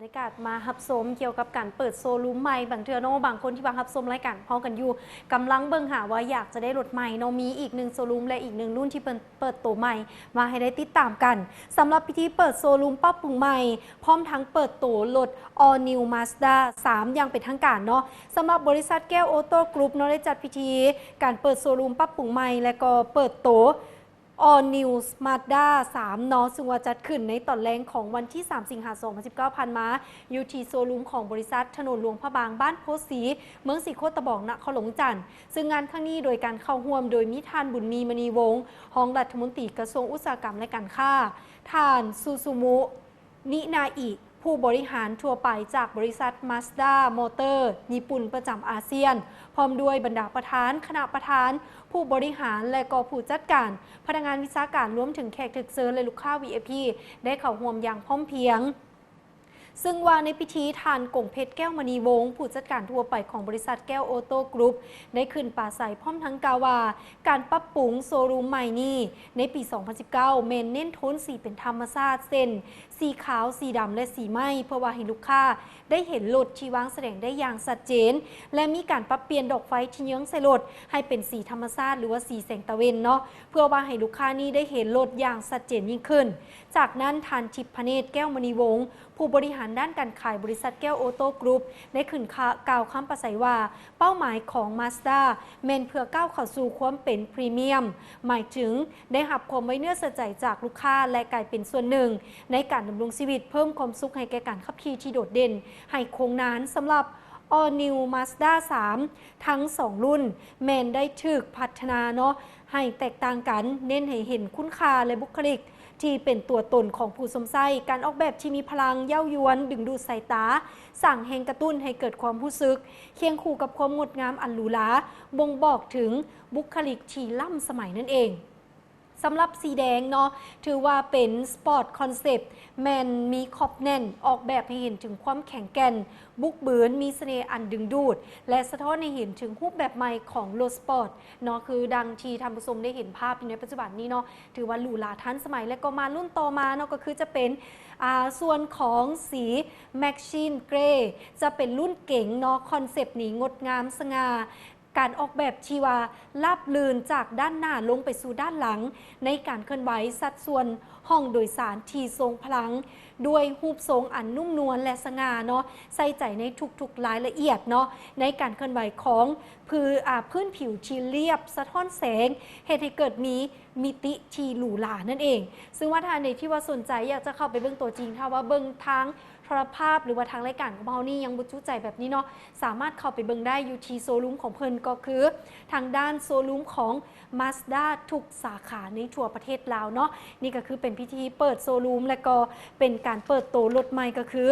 ໄດ້ກາດມາຮັບຊົມກ່ຽວກັບການເປີດໂຊຣູມໃໝ່. ບາງເທື່ອເນາະ ບາງຄົນທີ່ວ່າຮັບຊົມລາຍການເຮົາກັນຢູ່ ກຳລັງເບິ່ງຫາວ່າຢາກຈະໄດ້ລົດໃໝ່ເນາະ ມີອີກໜຶ່ງໂຊຣູມ ແລະ ອີກໜຶ່ງລຸ້ນທີ່ເພິ່ນເປີດໂຕໃໝ່ ມາໃຫ້ໄດ້ຕິດຕາມກັນ. ສຳລັບພິທີເປີດໂຊຣູມປັບປຸງໃໝ່ ພ້ອມທັງເປີດໂຕລົດ All New Mazda ສາມ ຢ່າງເປັນທາງການເນາະ ສຳລັບບໍລິສັດແກ້ວ Auto Group ເນາະ ໄດ້ຈັດພິທີການເປີດໂຊຣູມປັບປຸງໃໝ່ ແລະ ກໍເປີດໂຕ All New Mazda ສາມ ເນາະ ຊຶ່ງວ່າຈັດຂຶ້ນໃນຕອນແລງຂອງວັນທີສາມ ສິງຫາ ສອງພັນສິບເກົ້າ ຜ່ານມາ ຢູ່ທີ່ໂຊຣູມຂອງບໍລິສັດ ຖະໜົນຫຼວງພະບາງ ບ້ານໂພສີ ເມືອງສີໂຄດຕະບອງ ນະຄອນຫຼວງວຽງຈັນ. ຊຶ່ງງານຄັ້ງນີ້ໂດຍການເຂົ້າຮ່ວມໂດຍມີທ່ານ ບຸນມີ ມະນີວົງ ຮອງລັດຖະມົນຕີກະຊວງອຸດສາຫະກຳ ແລະ ການຄ້າ, ທ່ານ ຊູຊູມຸ ນິນາອິ ຜູ້ບໍລິຫານທົ່ວໄປຈາກບໍລິສັດ Mazda Motor ຍີ່ປຸ່ນປະຈຳອາຊຽນ, ພ້ອມດ້ວຍບັນດາປະທານ, ຄະນະປະທານ, ຜູ້ບໍລິຫານ ແລະ ກໍຜູ້ຈັດການ, ພະນັກງານວິຊາການ, ລວມເຖິງແຂກຖືກເຊີນ ແລະ ລູກຄ້າ ວີໄອພີ ໄດ້ເຂົ້າຮ່ວມຢ່າງພ້ອມພຽງ. ຊຶ່ງວ່າໃນພິທີ ທ່ານ ກົງເພັດ ແກ້ວມະນີວົງ ຜູ້ຈັດການທົ່ວໄປຂອງບໍລິສັດແກ້ວ Auto Group ໄດ້ຂຶ້ນປາໄສ ພ້ອມທັງກ່າວວ່າ ການປັບປຸງໂຊຣູມໃໝ່ນີ້ ໃນປີສອງພັນສິບເກົ້າ ແມ່ນເນັ້ນໂທນສີເປັນທຳມະຊາດ ເຊັ່ນ ສີຂາວ, ສີດຳ ແລະ ສີໄມ້ ເພື່ອວ່າໃຫ້ລູກຄ້າໄດ້ເຫັນລົດທີ່ວາງສະແດງໄດ້ຢ່າງຊັດເຈນ ແລະ ມີການປັບປ່ຽນດອກໄຟທີ່ເຍືອງໃສ່ລົດໃຫ້ເປັນສີທຳມະຊາດ ຫຼືວ່າສີແສງຕາເວັນເນາະ ເພື່ອວ່າໃຫ້ລູກຄ້ານີ້ໄດ້ເຫັນລົດຢ່າງຊັດເຈນຍິ່ງຂຶ້ນ. ຈາກນັ້ນ ທ່ານ ທິບພະເນດ ແກ້ວມະນີວົງ ຜູ້ບໍລິຫານດ້ານການຂາຍບໍລິສັດແກ້ວ Auto Group ໄດ້ຂຶ້ນ ກ່າວຄຳປາໄສວ່າ ເປົ້າໝາຍຂອງ Mazda ແມ່ນເພື່ອກ້າວເຂົ້າສູ່ຄວາມເປັນພຣີມຽມ ໝາຍເຖິງໄດ້ຮັບຄວາມໄວ້ເນື້ອເຊື່ອໃຈຈາກລູກຄ້າ ແລະ ກາຍເປັນສ່ວນໜຶ່ງໃນການດຳລົງຊີວິດ, ເພີ່ມຄວາມສຸກໃຫ້ແກ່ການຂັບຂີ່ທີ່ໂດດເດັ່ນ, ໃຫ້ຄົງນານ. ສຳລັບ All New Mazda ສາມ ທັງສອງລຸ້ນ ແມ່ນໄດ້ຖືກພັດທະນາເນາະ ໃຫ້ແຕກຕ່າງກັນ, ເນັ້ນໃຫ້ເຫັນຄຸນຄ່າ ແລະ ບຸກຄະລິກ ທີ່ເປັນຕົວຕົນຂອງຜູ້ຊົມໃຊ້, ການອອກແບບທີ່ມີພະລັງເຍົາຢວນດຶງດູດສາຍຕາ, ສ້າງແຮງກະຕຸ້ນໃຫ້ເກີດຄວາມຮູ້ສຶກ, ຄຽງຄູ່ກັບຄວາມງົດງາມອັນຫຼູຫຼາ, ບົ່ງບອກເຖິງບຸກຄະລິກທີ່ລ້ຳສະໄໝນັ້ນເອງ. ສຳລັບສີແດງເນາະ ຖືວ່າເປັນ Sport Concept ແມ່ນມີຂອບແໜ້ນ, ອອກແບບໃຫ້ເຫັນເຖິງຄວາມແຂງແກ່ນ, ບຸກບືນ, ມີສະເໜ່ອັນດຶງດູດ ແລະ ສະທ້ອນໃຫ້ເຫັນເຖິງຮູບແບບໃໝ່ຂອງລົດສະປອດເນາະ ຄືດັ່ງທີ່ທ່ານຜູ້ຊົມໄດ້ເຫັນພາບຢູ່ໃນປັດຈຸບັນນີ້ເນາະ ຖືວ່າຫຼູຫຼາທັນສະໄໝ. ແລະ ກໍມາລຸ້ນຕໍ່ມາເນາະ ກໍຄືຈະເປັນ ອ່າ ສ່ວນຂອງສີ Machine Grey ຈະເປັນລຸ້ນເກັງເນາະ. ຄອນເຊັບນີ້ງົດງາມສະຫງ່າ ການອອກແບບທີ່ວ່າລາບລື່ນຈາກດ້ານໜ້າລົງໄປສູ່ດ້ານຫຼັງ ໃນການເຄື່ອນໄຫວ, ສັດສ່ວນຫ້ອງໂດຍສານທີ່ຊົງພະລັງ ດ້ວຍຮູບຊົງອັນນຸ້ມນວນ ແລະ ສະຫງ່າເນາະ, ໃສ່ໃຈໃນທຸກໆລາຍລະອຽດເນາະ ໃນການເຄື່ອນໄຫວຂອງພື້ນ ອ່າ ພື້ນຜິວທີ່ລຽບສະທ້ອນແສງ ເຮັດໃຫ້ເກີດມີມິຕິທີ່ຫຼູຫຼານັ້ນເອງ. ຊຶ່ງວ່າທ່ານໃດທີ່ວ່າສົນໃຈຢາກຈະເຂົ້າໄປເບິ່ງຕົວຈິງ, ຖ້າວ່າເບິ່ງທາງ ໂທລະພາບ ຫຼືວ່າທາງລາຍການຂອງເຮົານີ້ຍັງບໍ່ຈຸໃຈແບບນີ້ເນາະ, ສາມາດເຂົ້າໄປເບິ່ງໄດ້ຢູ່ທີ່ໂຊຣູມຂອງເພິ່ນ ກໍຄືທາງດ້ານໂຊຣູມຂອງ Mazda ທຸກສາຂາໃນທົ່ວປະເທດລາວເນາະ. ນີ້ກໍຄືເປັນພິທີເປີດໂຊຣູມ ແລະ ກໍເປັນການເປີດໂຕລົດໃໝ່ ກໍຄື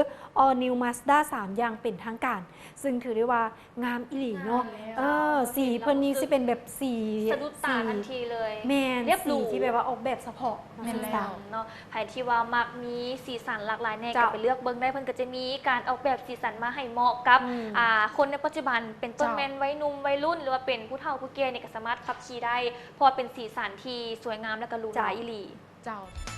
All New Mazda ສາມ ຢ່າງເປັນທາງການ, ຊຶ່ງຖືໄດ້ວ່າງາມອີ່ຫຼີເນາະ. ເອີ ສີເພິ່ນນີ້ຊິເປັນແບບສີ ສະດຸດຕາທັນທີເລີຍ. ແມ່ນ ລຽບຫຼູ ສີທີ່ແບບວ່າອອກແບບສະເພາະ. ແມ່ນແລ້ວເນາະ ໃຜທີ່ວ່າມັກມີສີສັນຫຼາກຫຼາຍແດ່ ເຈົ້າ ກໍໄປເລືອກເບິ່ງໄດ້. ເພິ່ນກໍຈະມີການອອກແບບສີສັນມາໃຫ້ເໝາະກັບ ອືມ ອ່າ ຄົນໃນປັດຈຸບັນ ເປັນຕົ້ນ ເຈົ້າ ແມ່ນໄວໜຸ່ມໄວລຸ້ນ ຫຼືວ່າເປັນຜູ້ເຖົ້າຜູ້ແກ່ນີ້ກໍສາມາດຂັບຂີ່ໄດ້ ເພາະວ່າເປັນສີສັນທີ່ສວຍງາມ ແລະ ກໍຫຼູຫຼາ ເຈົ້າ ອີ່ຫຼີ. ເຈົ້າ.